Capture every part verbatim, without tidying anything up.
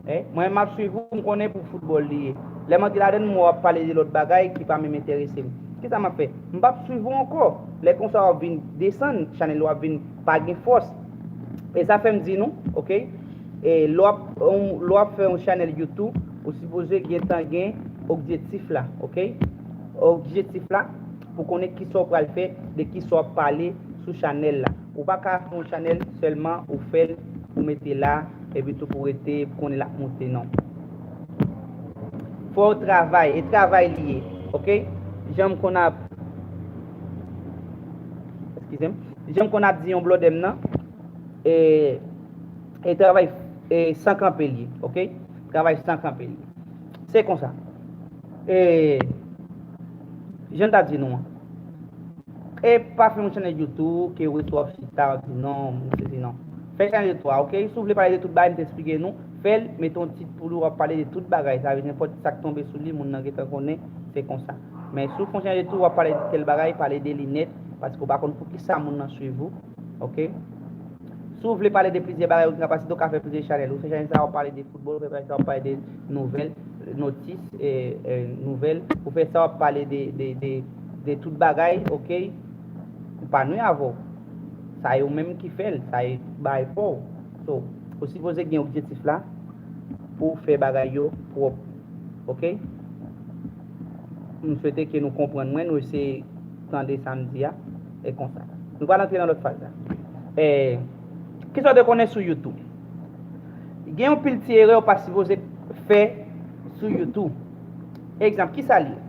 Eh, mwen, m ap swiv ou, m konnen pou foutbòl li ye. Lè m antre ladan l, m wè w ap pale de lòt bagay ki pa menm enterese m. Kisa m ap fè? M p ap swiv ou ankò. Lè konsa, w ap vin desann, chanèl ou ap vin pa gen fòs. E sa fè m di nou, oke? E lè w ap, lè w ap fè yon chanèl YouTube, ou sipoze gentan gen objektif la, oke? Objektif la, pou konnen kisa w pral fè, de kisa w ap pale sou chanèl la. Ou pa ka fè yon chanèl sèlman, ou fè l, ou mete la, epi tou pou rete, pou konnen l ap monte, non. Fò w travay, e travay li ye, oke? Jan m konn ap, eskize m, jan m konn ap di yon blòdè m nan, e, e travay, e, san kanpe li ye, oke? Travay san kanpe li ye. Se konsa. E, jan m ta di nou an. E pa fè yon chanèl YouTube ke w rete w ap chita, w ap di non, m sezi non. Fè chanèl YouTube a, oke? Si w vle pale de tout bagay, m te eksplike nou. Fè l, mete yon tit pou li, w ap pale de tout bagay. Sa vle di nenpòt sa k tonbe sou li, moun nan gentan konnen, se konsa. Men si w fè yon chanèl YouTube, w ap pale de tèl bagay, pale de li nèt, paske w pa konn poukisa moun nan swiv ou, oke? Si w vle pale de plizyè bagay, ou gen kapasite, w ka fè plizyè chanèl. Ou fè chanèl sa, w ap pale de foutbòl, ou fè chanèl sa, w ap pale de nouvèl, notis, e, e, nouvèl. Ou fè sa, w ap pale de, de, de, de tout bagay, oke? Ou pa nwi avè w. Sa e ou menm ki fè l, sa e bagay pa w. So, ou sipoze gen objektif la pou w fè bagay yo pwòp. Oke? M swete ke nou konprann mwen, nou eseye tande sa m di a, e konsa. Nou pral antre nan lòt faz la. E, kisa w te konnen sou YouTube? Gen yon pil ti erè w pa sipoze fè sou YouTube. Egzanp, kisa l ye?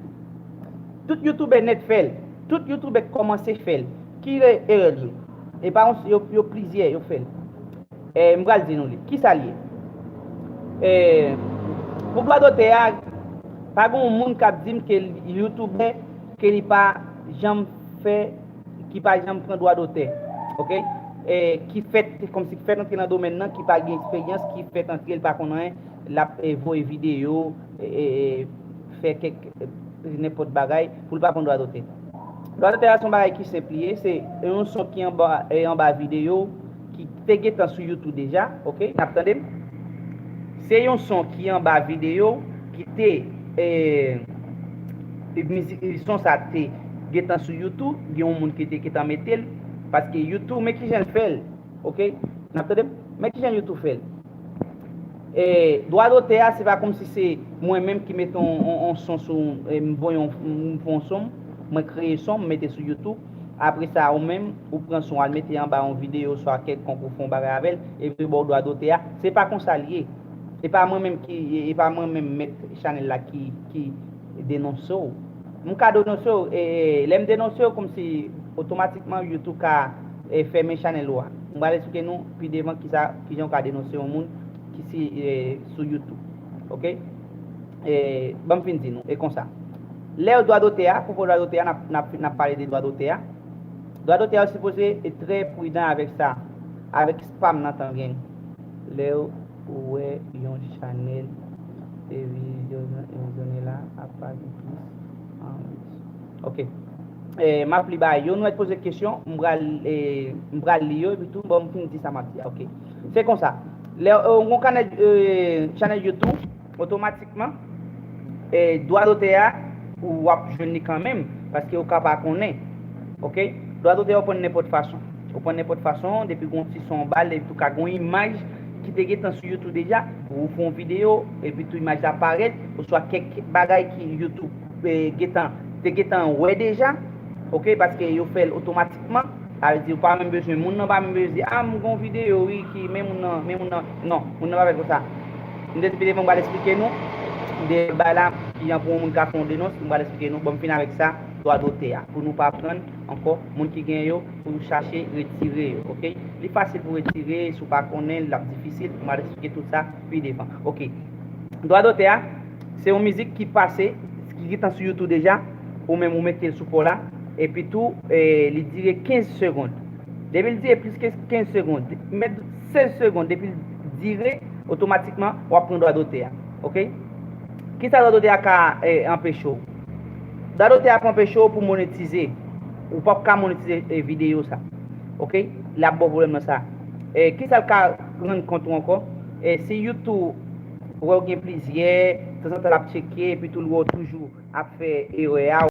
Tout youtubè nèt fè l. Tout youtubè k kòmanse fè l. Ki erè l ye? E pa yon, yo, yo plizyè, yo fè l. E, m pral di nou li. Kisa l ye? E, pou dwa dotè a, pa gen yon moun k ap di m ke l youtubè, ke li pa janm fè, ki pa janm pran dwa dotè. Oke? E, ki fèt, kòmsi ki fèt antre nan domèn nan, ki pa gen eksperyans, ki fèt antre, li pa konn anyen, l ap, e, voye videyo, e, e, e, fè kèk, e, nenpòt bagay, pou l pa pran dwa dotè. Dwa dotè a se yon bagay ki senp li ye, se yon son ki anba, e, anba videyo, ki te gentan sou YouTube deja, oke? N ap tande m? Se yon son ki anba videyo, ki te, e, e, mizik, e, son sa te gentan sou YouTube, gen yon moun ki te gentan mete l, paske YouTube, men kijan l fè l, oke? N ap tande m? Men kijan YouTube fè l. E, dwa dotè a, se pa kòmsi se mwen menm ki mete on, on, on son sou, e, m voye on, m fè on son, mwen kreye son, m mete sou YouTube. Apre sa, ou menm, ou pran son, al mete anba yon videyo, swa kèlkonk, ou fè yon bagay avè l, epi yo ba w dwa dotè a. Se pa konsa l ye. E pa mwen menm ki, e, e pa mwen menm mèt chanèl la ki, ki denonse w. M ka denonse w, e, e, lè m denonse w, kòmsi otomatikman YouTube ka, e, fèmen chanèl ou a. M pral eksplike nou pi devan kisa, kijan w ka denonse yon moun ki si, e, sou YouTube. Oke? E, ban m fin di nou, e konsa. Lè dwa dotè a, pwopo dwa dotè a, n ap, n ap, n ap pale de dwa dotè a. Dwa dotè a, ou sipoze e trè pridan avèk sa, avèk spam nan tan gen. Lè ou wè yon chanèl e vizyon, vizyonnen la, apa gen plis anvi. Oke. E, m ap li ba yo, nou mèt poze kesyon, m pral, e, m pral li yo, epi tou, bon, m fin di sa m ap di a, oke. Se konsa. Lè, e, yon kanèl, e, chanèl YouTube, otomatikman, e, dwa dotè a, ou ap jwenn li kanmenm, paske ou ka pa konnen. Oke? Dwa dotè a ou pran nenpòt fason. Ou pran nenpòt fason, depi gon ti son anba l, depi tou ka gon imaj ki te gentan sou YouTube deja, ou fè yon videyo, epi tou imaj la parèt, oswa kèk bagay ki YouTube, e, gentan, te gentan wè deja, oke, paske yo fè l otomatikman, sa vle di ou pa menm bezwen, moun nan pa menm bezwen di, a, m gon videyo, wi, ki, men moun nan, men moun nan, non, moun nan pa fè konsa. M te di pi devan, m pral eksplike nou, de bagay la, ki jan pou yon moun ka fè yon denons, m pral eksplike nou, bon, m fin avèk sa, dwa dotè a, pou nou pa pran ankò, moun ki gen yo, pou chache retire yo, oke? Li fasil pou retire, si w pa konnen, l ap difisil, m pral eksplike tout sa pi devan, oke? Dwa dotè a, se yon mizik ki pase, ki gentan sou YouTube deja, ou menm ou mete l sou pa w la, epi tou, e, li dire kenz segonn. Depi l dire plis ke kenz segonn, mèt sèz segonn, depi l dire, otomatikman, w ap pran dwa dotè a, oke? Kisa dwa dotè a ka, e, anpeche w? Dwa dotè a ap anpeche w pou monetize. Ou p ap ka monetize, e, videyo sa. Oke? L ap ba w pwoblèm nan sa. E, kisa l ka rann kont ou ankò? E, si YouTube Ou wè w gen plizyè, tanzantan l ap tcheke, epi tou l wè w toujou ap fè erè a.